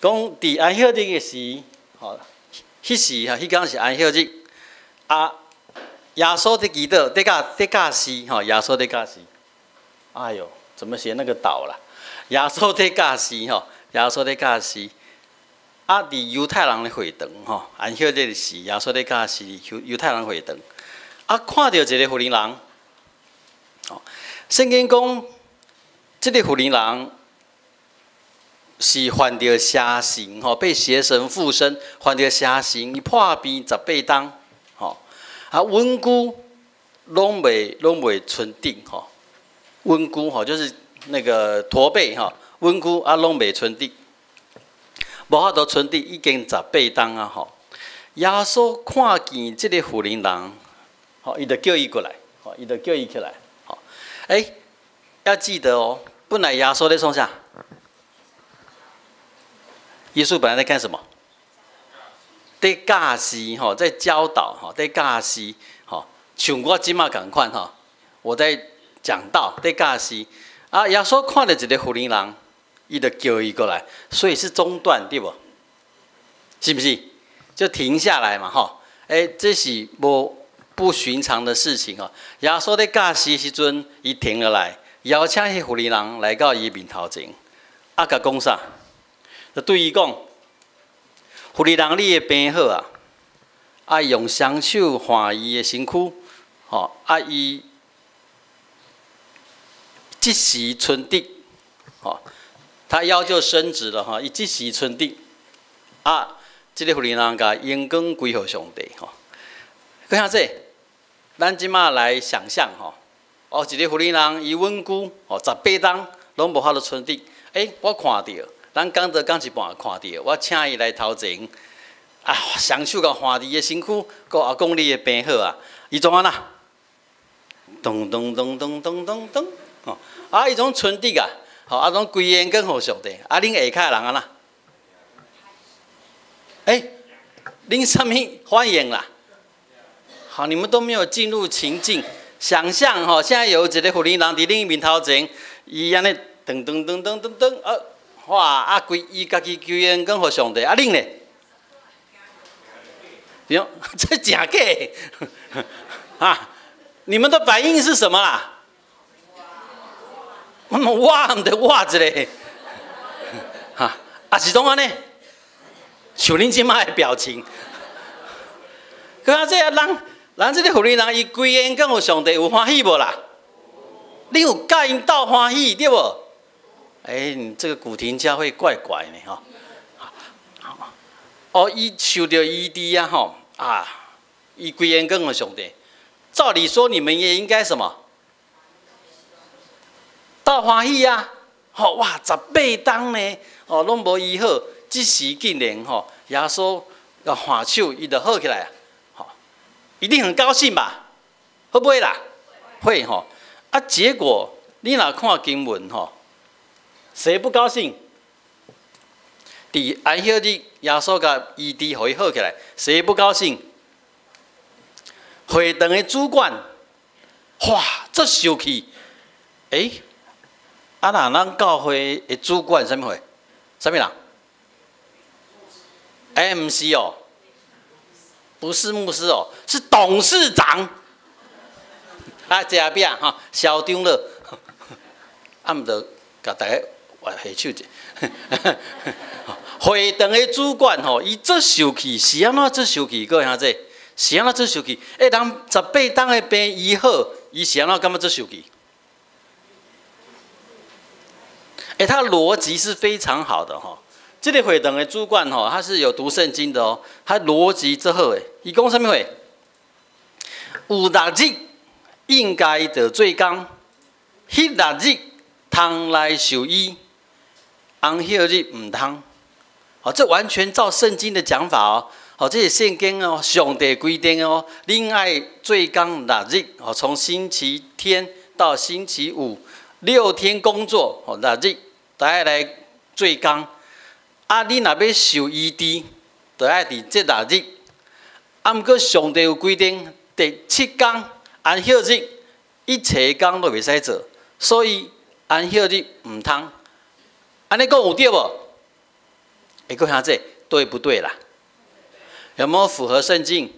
講佇安息日的時，吼，彼時吼，彼工是安息日，啊，耶穌佇祈禱，佇教佇教示，吼，耶穌佇教示。哎喲，怎麼寫那個島啦？耶穌佇教示，吼，耶穌佇教示。啊，佇猶太人的會堂，吼，安息日的時，耶穌佇教示猶猶太人會堂，啊，看著一个婦人人，吼，聖經講，這个婦人人是犯著邪神，吼，被邪神附身，犯著邪神，伊破病十八冬，吼，啊，穩久攏袂攏袂伸直，吼，穩久吼就是那個駝背，吼，穩久啊攏袂伸直，無法度伸直已經十八冬啊，吼。耶穌看見這个婦人人，吼，伊就叫伊過來，吼，伊就叫伊起來，吼，欸，要記得哦，本來耶穌咧創啥？耶穌本來在幹什麼？佇教示吼，在教導吼，佇教示吼，像我這馬仝款吼，我在講道，佇教示啊。耶穌看著一个婦人人，伊就叫伊過來，所以是中斷對無？是毋是？就停下來嘛吼。欸，這是無不尋常的事情吼。耶穌佇教示時陣，伊停落來，邀請彼婦人人來到伊面頭前，啊，共講啥？就對伊講：婦人人，你的病好啊！啊，用雙手按伊的身軀，吼，啊，伊即時伸直，吼，他腰就伸直了，吼，伊即時伸直，啊，這个婦人人共榮光歸予上帝，吼。閣下這，咱這馬來想象，吼，哦，一个婦人人伊穩久，吼，十八冬攏無法度伸直，欸，我看著。咱講著講一半，看著我請伊來頭前，啊，雙手共按佇伊的身軀，閣啊講你的病好啊，伊怎按怎？咚咚咚咚咚咚咚，吼，啊，伊總伸直啊，吼，啊，攏歸榮光予上帝，啊，恁下跤的人按怎？欸，恁啥物反應啦？好，你們都沒有進入情境，想象吼，現在有一个婦人人佇恁面頭前，伊按呢噔噔噔噔噔噔，啊！哇！啊，規伊家己歸榮光予上帝，啊，恁咧？喲，這真假？啊！你們的反應是什麼啦？哇！毋著哇一个，哈！啊是怎按呢？像恁這馬的表情。閣啊，這个人，人這个婦人人伊歸榮光予上帝有歡喜無啦？你有佮𪜶鬥歡喜對無？欸，你這個古亭教會怪怪的吼。哦，伊受著醫治啊吼啊，伊歸榮光予上帝。照理說，你們也應該什麼？鬥歡喜啊！吼哇，十八冬呢，哦，攏無醫好，這時竟然吼，耶穌共按手，伊就好起來啊！吼，一定很高興吧？會不會啦？會吼。啊，結果你若看經文吼，誰不高興？佇安息日，耶穌共醫治，予伊好起來，誰不高興？會堂的主管，哇，足受氣！欸，啊，若咱教會的主管啥物貨？啥物人？欸，毋是哦，不是牧師哦，是董事長。啊，這下壁吼，校長了，啊，毋著共大家下手者。會堂的主管吼，伊足受氣，是按怎足受氣？各位兄弟，是按怎足受氣？欸，人十八冬的病醫好，伊是按怎感覺足受氣？欸，他邏輯是非常好的吼。這个會堂的主管吼，他是有讀聖經的哦，他邏輯足好的。伊講啥物話？有六日應該著做工，彼六日通來受醫，安息日毋通。好，這完全照聖經的講法哦。好，這是聖經哦，上帝規定哦，恁愛做工六日哦，從星期天到星期五6天工作哦，六日都愛來做工。啊，你若欲受醫治，就愛佇這六日。啊，毋過上帝有規定，第七工安息日，一切工都袂使做，所以安息日毋通。按呢講有對無？欸，各位兄弟，對不對啦？有沒有符合聖經？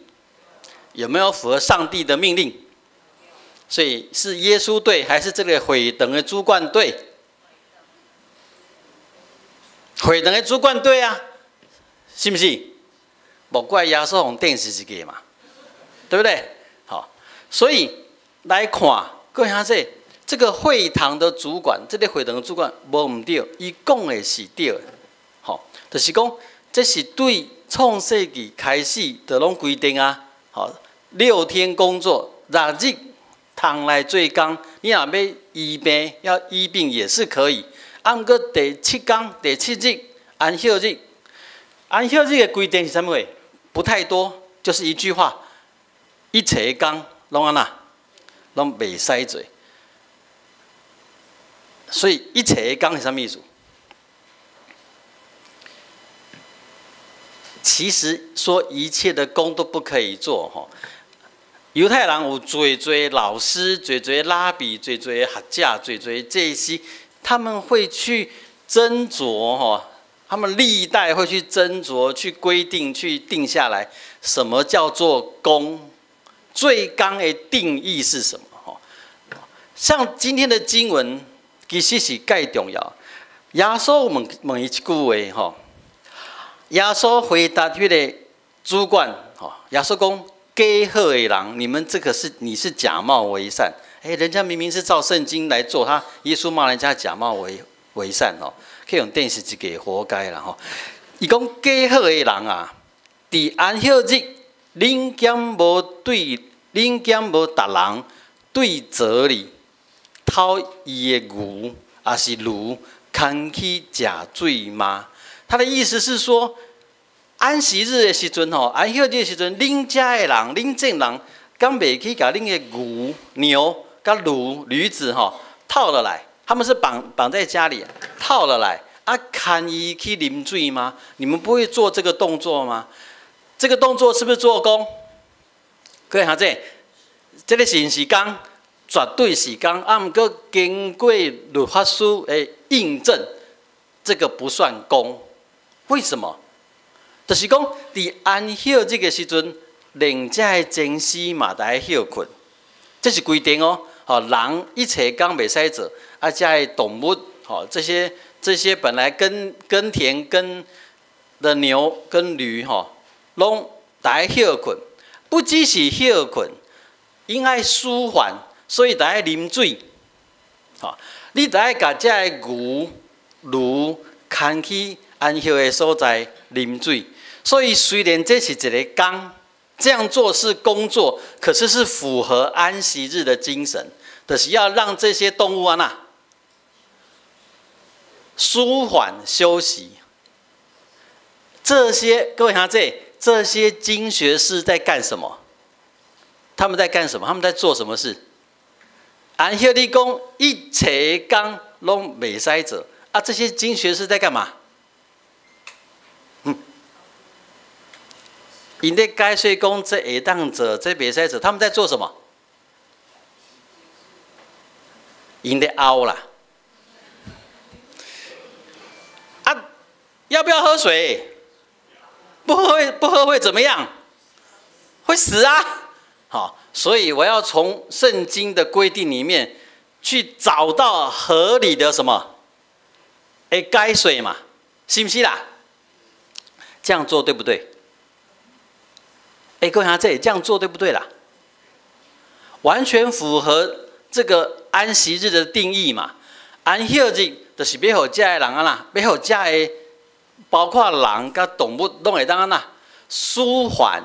有沒有符合上帝的命令？所以是耶穌對，還是這個會堂的主管對？會堂的主管對啊，是毋是？莫怪耶穌予電死一个嘛，對不對？好，所以來看，各位兄弟，這個會堂的主管，這個會堂的主管無毋對，伊講的是對的，吼，就是講這是對創世紀開始就攏規定啊，吼，6天工作，六日通來做工，你若欲醫病，要醫病也是可以。啊，毋過第七工、第七日安息日，安息日的規定是啥物貨？不太多，就是一句話：一切工攏按怎，攏袂使做。所以一切工是啥物意思？其實說一切的工都不可以做，吼。猶太人有濟濟老師、濟濟拉比、濟濟學者、濟濟祭司，他們會去斟酌，吼，他們歷代會去斟酌、去規定、去定下來，什麼叫做工？做工的定義是什麼？吼，像今天的經文，其實是蓋重要。耶穌問問伊一句話，吼，耶穌回答彼個主管，吼，耶穌講：假好的人，你們這個是你是假冒為善。哎，人家明明是照聖經來做，他耶穌罵人家假冒為善哦，去予電死一个活該啦吼。伊講假好的人啊，佇安息日，恁敢無對，恁敢無逐人對彘裡討伊的牛，抑是驢，牽去食水嗎？他的意思是說，安息日的時陣吼，安息日的時陣，恁遮的人，恁眾人，敢袂去共恁的牛、牛佮驢、驢子吼套落來？他們是綁在家裡套落來，啊，牽伊去啉水嗎？你們不會做這個動作嗎？這個動作是不是做工？各位兄弟，這個是毋是工？絕對是工。啊，毋過經過律法師的印證，這個不算工。為什麼？就是講，佇安息日的時陣，連遮的祭司嘛著愛歇睏，這是規定哦。吼，人一切工袂使做，啊，遮的動物，吼，這些本來耕田耕的牛跟驢，吼，攏著愛歇睏。不只是歇睏，𪜶愛舒緩，所以著愛啉水。吼，你著愛共遮的牛、驢牽去安息的所在啉水。所以雖然這是一個工，這樣做是工作，可是是符合安息日的精神，就是要讓這些動物啊那舒緩休息。這些各位兄弟，這些經學士在幹什麼？他們在幹什麼？他們在做什麼事？安息日講一切工攏袂使做啊！這些經學士在幹嘛？𪜶咧解說講這會當做，這袂使做，他們在做什麼？𪜶咧拗啦！啊，要不要喝水？不喝會不喝會怎麼樣？會死啊！好，所以我要從聖經的規定裡面去找到合理的什麼？欸，解說嘛，是毋是啦？這樣做對不對？欸，各位兄弟，這樣做對不對啦？完全符合這個安息日的定義嘛。安息日就是欲予遮的人啊啦，欲予遮的，包括人佮動物攏會當按怎舒緩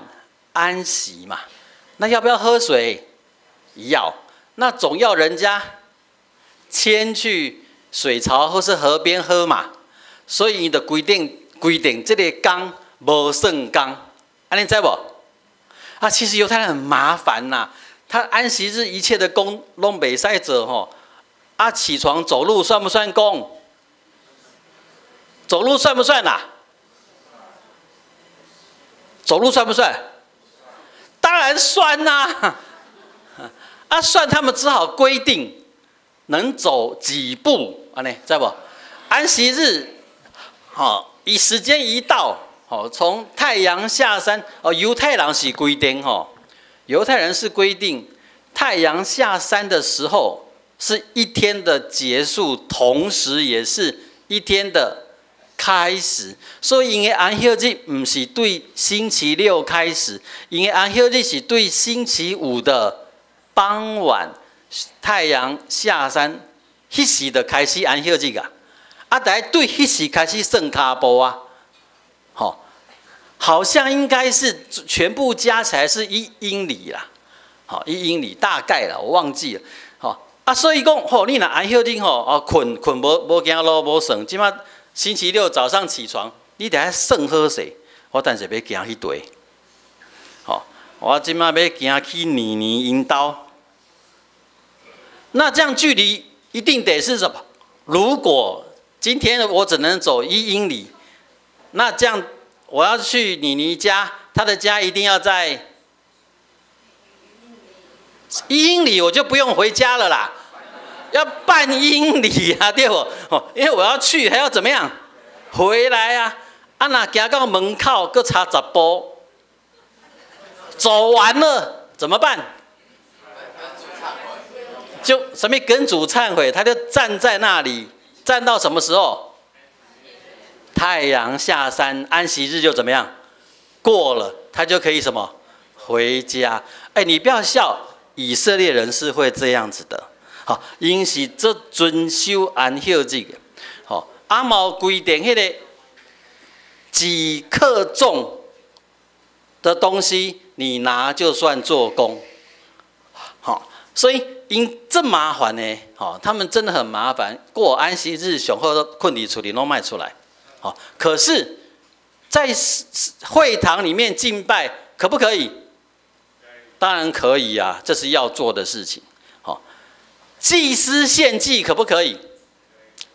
安息嘛。那要不要喝水？要。那總要人家牽去水槽或是河邊喝嘛。所以伊就規定這個工無算工，按呢知無？啊，其實猶太人很麻煩吶，他安息日一切的工攏袂使做吼。啊，起床走路算不算工？走路算不算呐？走路算不算？當然算呐。啊，算他們只好規定能走幾步，按呢，知無？安息日好，伊时间一到，好，从太阳下山，哦，犹太人是规定，吼，犹太人是规定，太阳下山的时候是一天的结束，同时也是一天的开始。所以，𪜶的安息日毋是对星期六开始，𪜶的安息日是对星期五的傍晚，太阳下山，彼时就开始安息日啊。啊，得对彼时开始算跤步啊，吼，好像应该是全部加起来是1英里啦，好，一英里大概啦，我忘记了，吼啊，所以讲，吼，你若安息日吼，哦，睏睏無無行路無算，這馬星期六早上起床，你得愛算好勢，我等下欲行去佗，吼，我這馬欲行去妮妮𪜶兜，那這樣距離一定得是什麼？如果今天我只能走1英里，那這樣我要去妮妮家，她的家一定要在一英里，我就不用回家了啦，要半英里啊，對不？哦，因為我要去還要怎麼樣？回來啊！啊，若行到門口，閣差10步，走完了怎麼辦？就什麼跟主懺悔，他就站在那裡。站到什麼時候？太陽下山，安息日就怎麼樣？過了，他就可以什麼？回家。哎，你不要笑，以色列人是會這樣子的。好，𪜶是足遵守安息日的。好，啊嘛有規定彼个幾克重的東西，你拿就算做工。好，所以𪜶這麻煩呢，吼，他們真的很麻煩。過安息日，上好睏佇厝裡攏莫出來，好。可是，在會堂裡面敬拜，可不可以？當然可以啊，這是要做的事情。好，祭司獻祭可不可以？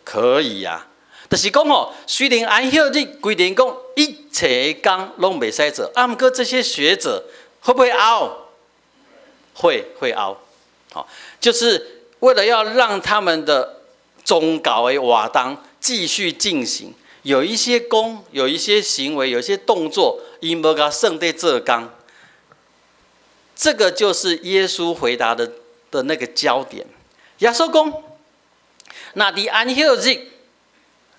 可以呀。就是講吼，雖然安息日規定講一切工攏袂使做，啊，毋過這些學者會不會拗？會，會拗。好，就是為了要讓他們的宗教的活動繼續進行，有一些工，有一些行為，有一些動作，𪜶無共算佇做工。這個就是耶穌回答的那個焦點。耶穌講，若佇安息日，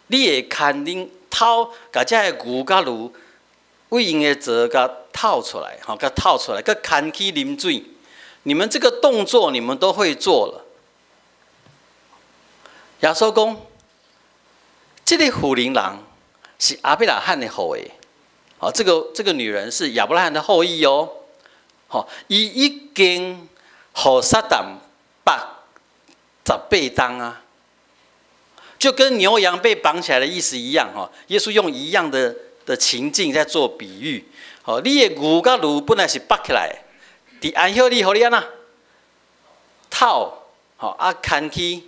你會牽恁偷，共這个牛佮驢，對𪜶的槽共套出來，吼，共套出來，閣牽去啉水。你們這個動作，你們都會做了。耶穌講，這个婦人人是亞伯拉罕的後裔，好，這個女人是亞伯拉罕的後裔哦。好，伊已經予撒旦縛18冬啊，就跟牛羊被綁起來的意思一樣。哈，耶穌用一樣的情境在做比喻。好，你的牛佮驢本來是縛起來。佇安息日，予你按怎套，吼啊，牽去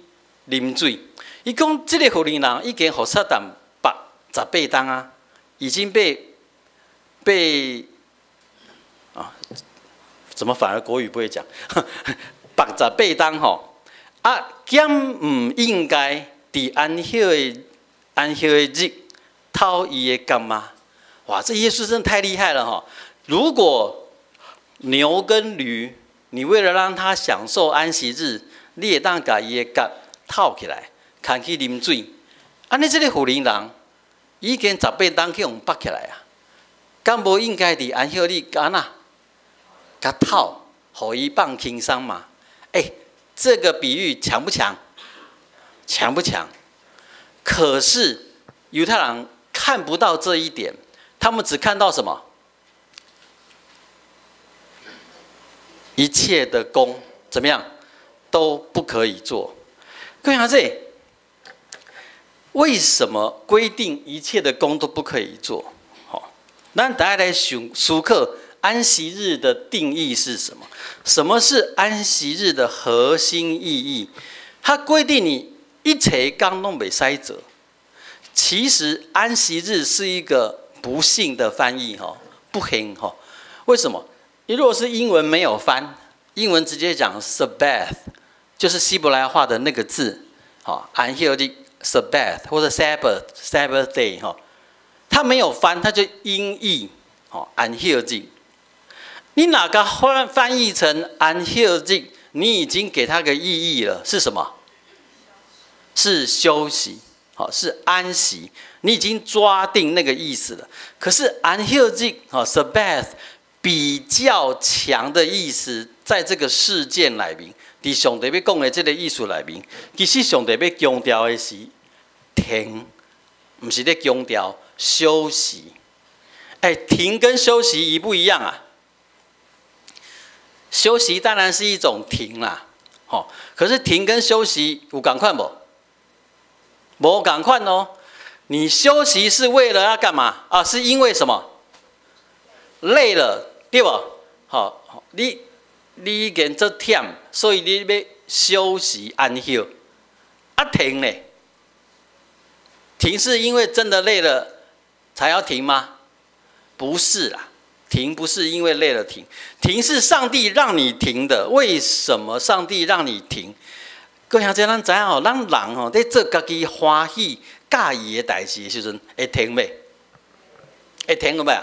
啉水。伊講這个婦人人已經予撒旦縛18冬啊，已經被啊，怎麼反而國語不會講？縛18冬吼，啊，敢毋應該佇安息日套伊的角嗎？哇，這耶穌真的太厲害了哈！如果牛跟驢，你為了讓他享受安息日，你會當共伊的角套起來，牽去啉水。按呢這个婦人人已經十八冬去予縛起來啊，敢無應該佇安息日按怎共套，予伊放輕鬆嘛？欸，這個比喻強不強？強不強？可是猶太人看不到這一點，他們只看到什麼？一切的工怎麼樣都不可以做。各位阿這為什麼規定一切的工都不可以做？好，咱大家來想思考安息日的定義是什麼？什麼是安息日的核心意義？它規定你一切工攏袂使做。其實安息日是一個不幸的翻譯，哈，不幸哈。為什麼？如果是英文沒有翻，英文直接講 Sabbath，就是希伯來話的那個字，好，安息日 Sabbath 或者 Sabbath Sabbath day 哈。他沒有翻，他就音譯，吼，安息日。你哪個翻譯成安息日？你已經給他個意義了，是什麼？是休息，好，是安息。你已經抓定那個意思了。可是安息日，好，Sabbath 比較強的意思，在這個事件內面，佇上帝欲講的這個意思內面，其實上帝欲強調的是停，毋是咧強調休息。哎，停跟休息一不一樣啊？休息當然是一種停啦，吼。可是停跟休息有仝款無？無仝款哦。你休息是為了要幹嘛啊？是因為什麼？累了，對無？好，你已經足忝，所以你欲休息安歇。啊，停呢？停是因為真的累了才要停嗎？不是啦。停不是因為累了停，停是上帝讓你停的。為什麼上帝讓你停？各位兄弟，咱知影吼，咱人吼佇做家己歡喜、佮意的代誌的時陣，會停袂？會停個袂？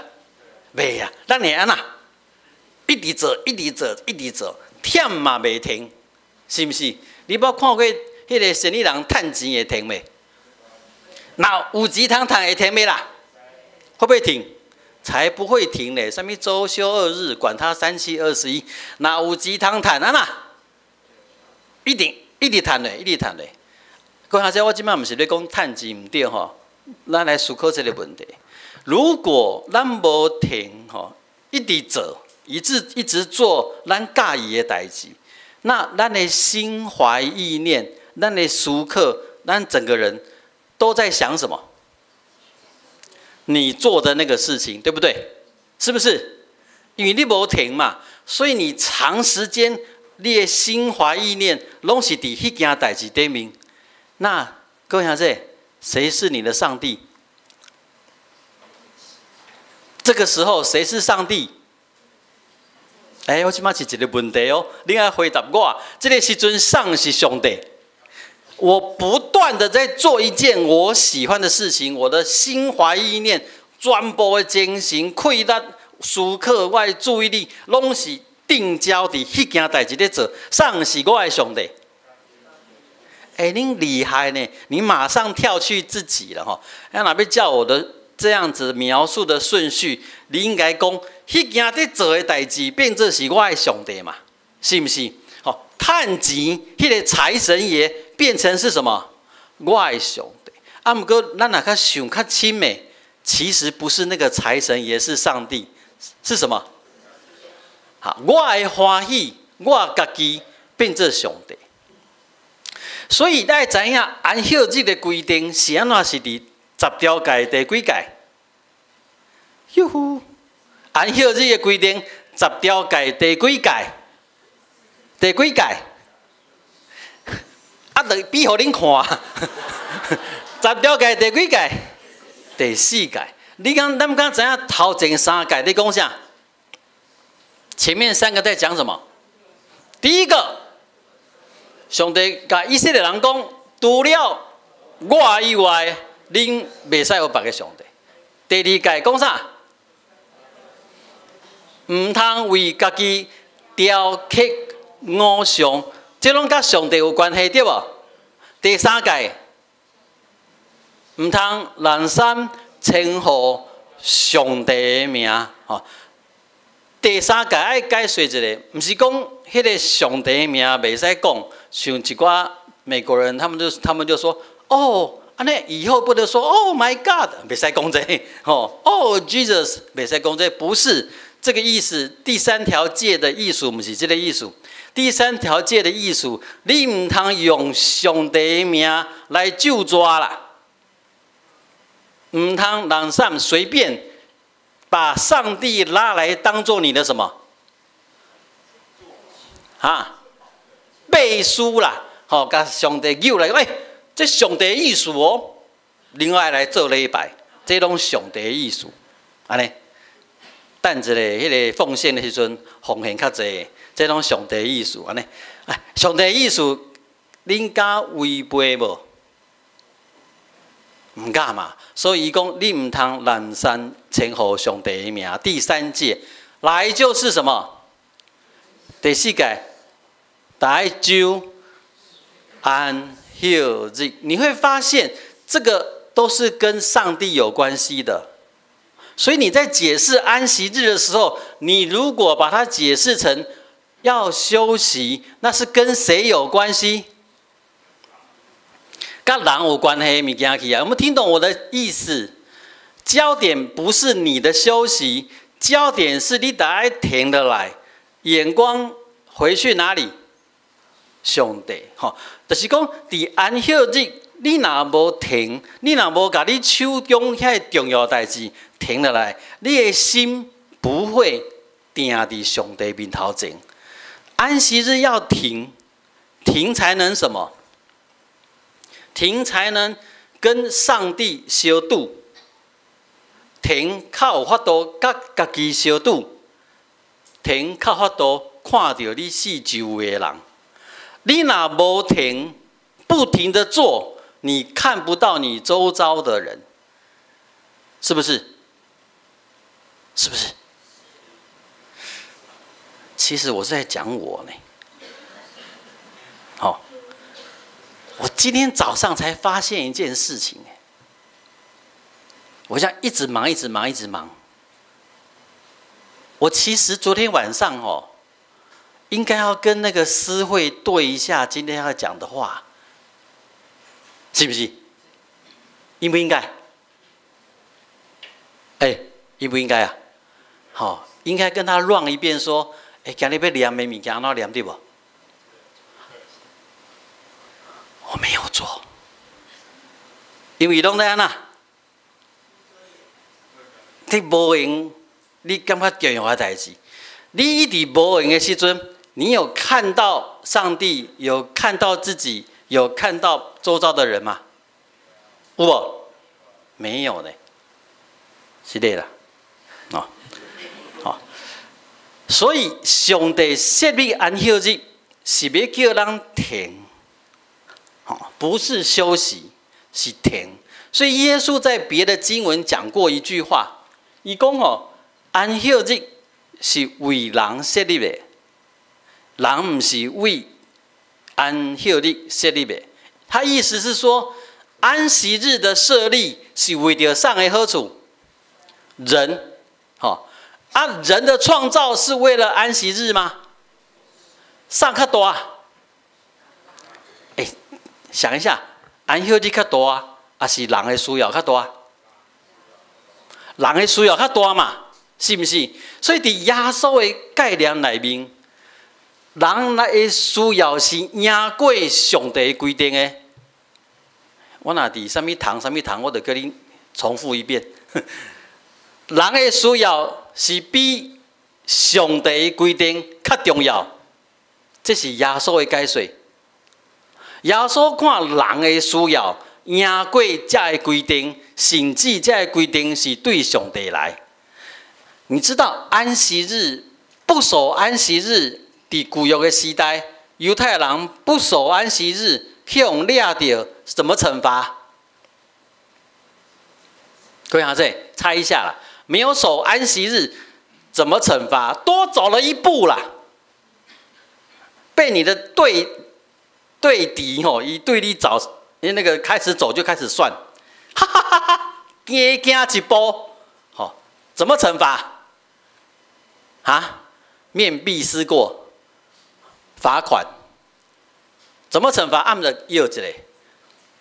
袂啊！咱會按怎？一直做，一直做，一直做，忝嘛袂停，是毋是？你捌看過彼个生理人趁錢會停袂？若有錢通趁會停袂啦？會不會停？才不會停咧！啥物週休二日，管他三七二十一，若有錢通趁按怎？一定一直趁咧，一直趁咧。各位兄弟，我這擺毋是咧講趁錢毋對吼，咱來思考這個問題。如果咱無停吼，一直做，一直一直做咱佮意的代誌，那咱的心懷意念，咱的思考，咱整個人都在想什麼？你做的那個事情，對不對？是不是？因為你無停嘛，所以你長時間你的心懷意念攏是佇彼件代誌頂面。那各位兄弟，誰是你的上帝？這個時候誰是上帝？哎，我這擺是一個問題哦，你愛回答我。這個時陣啥是上帝？我不斷的在做一件我喜歡的事情，我的心懷意念、全部的精神、氣力、思考、我的注意力，攏是定焦佇彼件代誌咧做。啥是我的上帝？哎，恁厲害呢！你馬上跳去自己了吼。那若欲照我的這樣子描述的順序，你應該講，彼件咧做的代誌變做是我的上帝嘛？是毋是？好，趁錢，彼個財神爺變成是什麼？我的上帝。啊，毋過咱若較想較深的，其實不是那個財神爺是上帝，是什麼？好，我的歡喜，我家己變做上帝。所以咱知影安息日的規定是按怎？是佇十條誡第幾誡？喲呼！安息日的規定，十條誡第幾誡？第幾誡？啊，就比予恁看。十條誡第幾誡？第四誡。你講，咱敢知影頭前三誡咧講啥？前面三個在講什麼？第一個，上帝共以色列人講，除了我以外，恁袂使有別个上帝。第二誡講啥？毋通為家己雕刻偶像，這攏佮上帝有關係對無？第三誡，毋通濫訕稱呼上帝的名，吼。第三誡愛解說一下，毋是講彼个上帝的名袂使講，像一寡美國人，他們就說，哦，按呢以後不得說，Oh my God，袂使講這個，吼，Oh Jesus，袂使講這個，不是這個意思。第三條誡的意思，毋是這個意思。第三條誡的意思，你毋通用上帝的名來咒詛啦，毋通濫訕隨便把上帝拉來當做你的什麼？啊，背書啦，吼，共上帝揪來，欸，這上帝的意思哦，另外來做禮拜，這攏上帝的意思，按呢，等一下，彼個奉獻的時陣，奉獻較濟，這攏上帝的意思，按呢，哎，上帝的意思，恁敢違背無？毋敢嘛。所以伊講，你毋通濫散稱呼上帝的名。第三誡來就是什麼？第四誡，愛守安息日。你會發現這個都是跟上帝有關係的。所以你在解釋安息日的時候，你如果把它解釋成要休息，那是跟誰有關係？佮人有關係的物件去啊？有沒有聽懂我的意思？焦點不是你的休息，焦點是你得愛停得來，眼光回去哪裡？上帝，吼，就是講，佇安息日，你若無停，你若無共你手中遐重要代誌停落來，你的心不會定佇上帝面頭前。安息日要停，停才能什麼？停才能跟上帝相拄，停較有法度佮家己相拄，停較法度看著你四周圍的人。你若無停，不停的做，你看不到你周遭的人，是不是？是不是？其實我是在講我呢。好，我今天早上才發現一件事情，我這樣一直忙，一直忙，一直忙。我其實昨天晚上哦，應該要跟那個司會對一下今天要講的話，是不是？應不應該？哎，應不應該啊？好，應該跟他 run 一遍，說，哎，今日欲念的物件按怎念對無？我沒有做，因為攏在按怎？你無閒，你感覺重要的代誌，你一直無閒的時陣，你有看到上帝，有看到自己，有看到周遭的人嗎？有無？沒有呢，是的啦，哦，好，所以上帝設立安息日是欲叫人停，不是休息，是停。所以耶穌在別的經文講過一句話，伊講哦，安息日是為人設立的，人毋是為安息日設立的。他意思是說，安息日的設立是為著啥的好處？人，吼啊，人的創造是為了安息日嗎？啥較大？欸，想一下，安息日較大，抑是人的需要較大？人的需要較大嘛，是毋是？所以佇耶穌的概念內面，人的需要是贏過上帝規定的。我若佇啥物堂、啥物堂，我就叫恁重複一遍。人的需要是比上帝規定較重要，這是耶穌的解說。耶穌看人的需要贏過這个規定，甚至這个規定是對上帝來。你知道安息日不守安息日，佇舊約的時代，猶太人不守安息日，去予掠著，怎麼懲罰？各位同學，猜一下啦，沒有守安息日，怎麼懲罰？多走了一步啦，被你的對敵吼，伊對你走，你那個開始走就開始算，哈哈哈哈，驚驚一步，好，怎麼懲罰？啊？面壁思過，罰款，怎麼懲罰？按著又一個，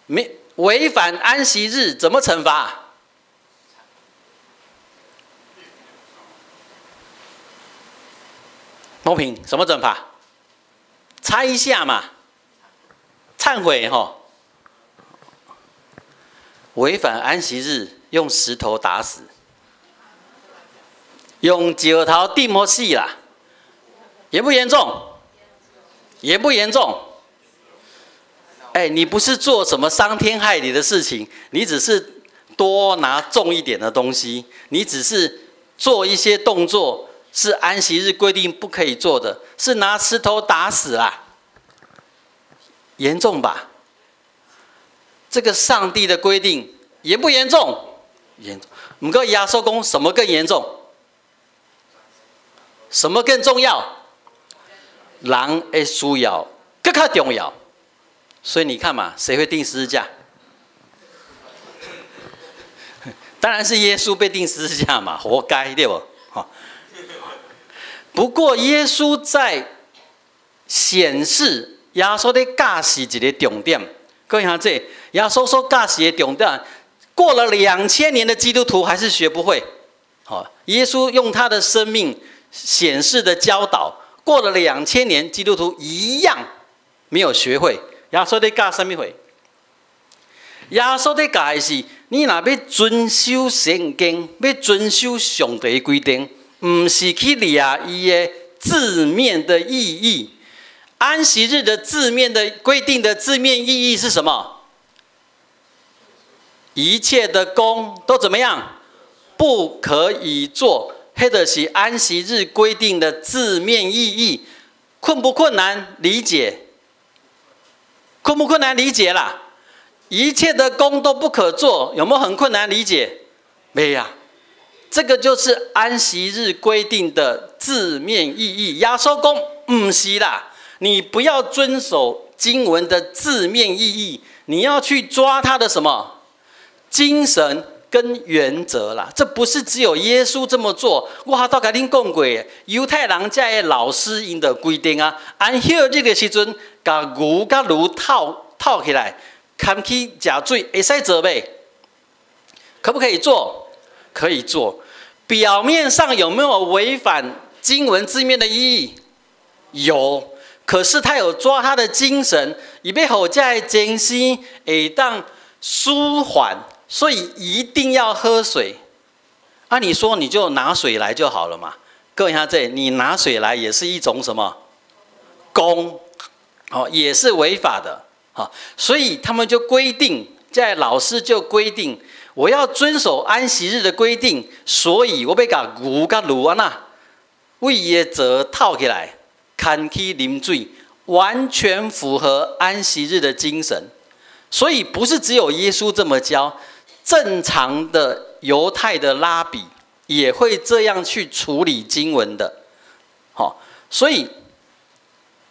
沒違反安息日怎麼懲罰？公平什麼懲罰？猜一下嘛。懺悔吼，違反安息日用石頭打死，用石頭釘予死啦，嚴不嚴重？嚴不嚴重？哎，你不是做什麼傷天害理的事情，你只是多拿重一點的東西，你只是做一些動作是安息日規定不可以做的，是拿石頭打死啦。嚴重吧？這個上帝的規定嚴不嚴重？嚴重。毋過耶穌講什麼更嚴重？什麼更重要？人的需要閣較重要。所以你看嘛，誰會釘十字架？當然是耶穌被釘十字架嘛，活該，對無？不過耶穌在顯示耶穌咧教示一个重點，各位兄弟，耶穌所教示的重點，過了2000年的基督徒還是學不會。好，耶穌用他的生命顯示的教導，過了兩千年，基督徒一樣沒有學會。耶穌咧教啥物貨？耶穌咧教的是，你若欲遵守聖經，欲遵守上帝規定，毋是去掠伊的字面的意義。安息日的字面的規定的字面意義是什麼？一切的工都怎麼樣？不可以做。彼就是安息日規定的字面意義，困不困難理解？困不困難理解啦？一切的工都不可做，有沒有很困難理解？沒有。這個就是安息日規定的字面意義。耶穌講毋是啦，你不要遵守經文的字面意義，你要去抓它的什麼精神跟原則啦。這不是只有耶穌這麼做。我都共恁講過，猶太人遮的老師𪜶就規定啊，安息日的時陣，共牛佮驢套套起來，牽去食水，會使做袂？可不可以做？可以做。表面上有沒有違反經文字面的意義？有。可是他有抓他的精神，伊欲予遮的精神會當舒緩，所以一定要喝水。啊，你說你就拿水來就好了嘛？各位兄弟，你拿水來也是一種什麼工？哦，也是違法的。好，所以他們就規定，在老師就規定，我要遵守安息日的規定，所以我欲共牛佮驢按怎，為伊的槽套起來，牽去啉水，完全符合安息日的精神。所以不是只有耶穌這麼教，正常的猶太的拉比也會這樣去處理經文的。好，所以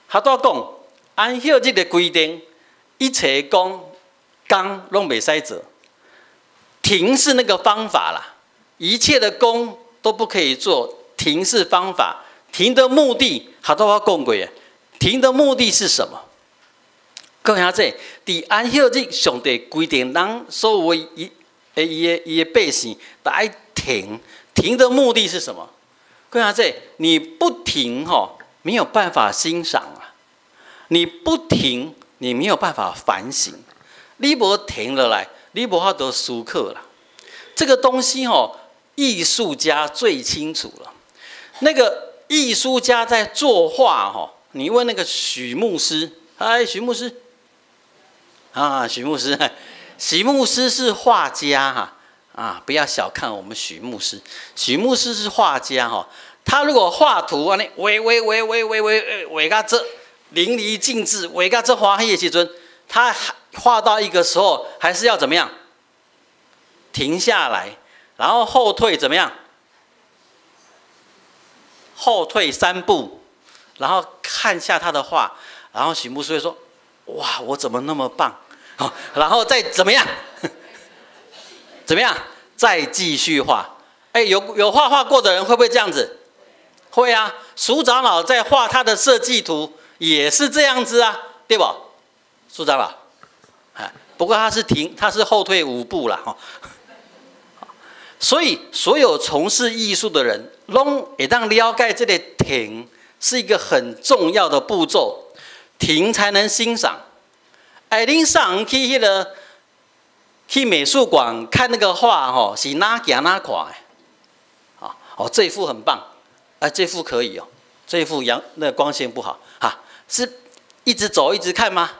他都講安息日的規定，一切工工攏袂使做。停是那個方法啦，一切的工都不可以做，停是方法。停的目的，頭拄我講過，停的目的是什麼？各位兄弟，佇安息日上帝規定，人所有伊的伊的伊的百姓都愛停。停的目的是什麼？各位兄弟，你不停吼，沒有辦法欣賞啊！你不停，你沒有辦法反省。你無停落來，你無法度思考啦。這個東西吼，藝術家最清楚了。那個藝術家在作畫吼，你問那個許牧師，哎，許牧師，啊，許牧師，許牧師是畫家哈，啊，不要小看我們許牧師，許牧師是畫家哈，他如果畫圖按呢，畫畫畫畫畫畫畫甲這淋漓盡致，畫甲這歡喜的時陣，他畫到一個時候，還是要怎麼樣？停下來，然後後退怎麼樣？後退三步，然後看下他的畫，然後許牧師會說：“哇，我怎麼那麼棒？”然後再怎麼樣？怎麼樣？再繼續畫。哎，有畫畫過的人會不會這樣子？會啊。蘇長老在畫他的設計圖也是這樣子啊，對不？蘇長老，哎，不過他是停，他是後退五步了哈。所以，所有從事藝術的人，攏會當了解這個停是一個很重要的步驟，停才能欣賞。哎，恁上去彼個去美術館看那個畫，吼，是哪行哪看的？哦，這幅很棒，哎，這幅可以哦，這幅陽那個光線不好，哈，是一直走一直看嗎？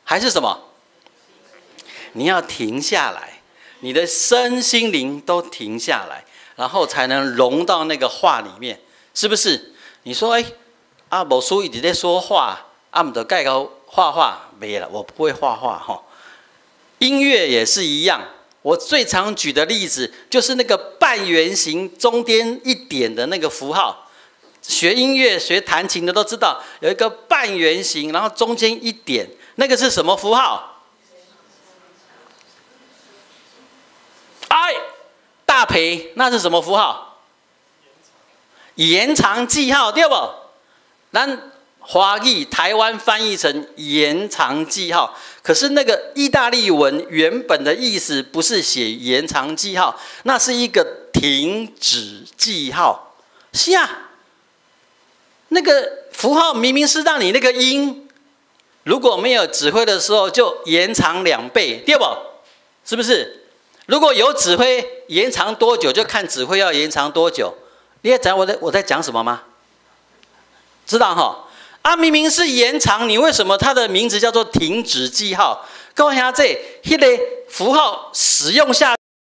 還是什麼？你要停下來。你的身心靈都停下來，然後才能融到那個畫裡面，是不是？你說，哎，啊，牧師一直在說話，啊，毋就蓋個畫畫，沒了，我不會畫畫哈。音樂也是一樣，我最常举的例子就是那个半圆形中間一點的那個符號。學音樂、學彈琴的都知道，有一個半圓形，然後中間一點，那個是什麼符號？哎，大培，那是什麼符號？延長記號，對無？咱華語台灣翻譯成延長記號，可是那個意大利文原本的意思不是寫延長記號，那是一個停止記號。是啊，那個符號明明是讓你那個音，如果沒有指揮的時候就延長2倍，對無？是不是？如果有指揮，延長多久就看指揮要延長多久。你也知我在講什麼嗎？知道哈？啊，明明是延長，你為什麼它的名字叫做停止記號？各位兄弟，彼個符號使用下。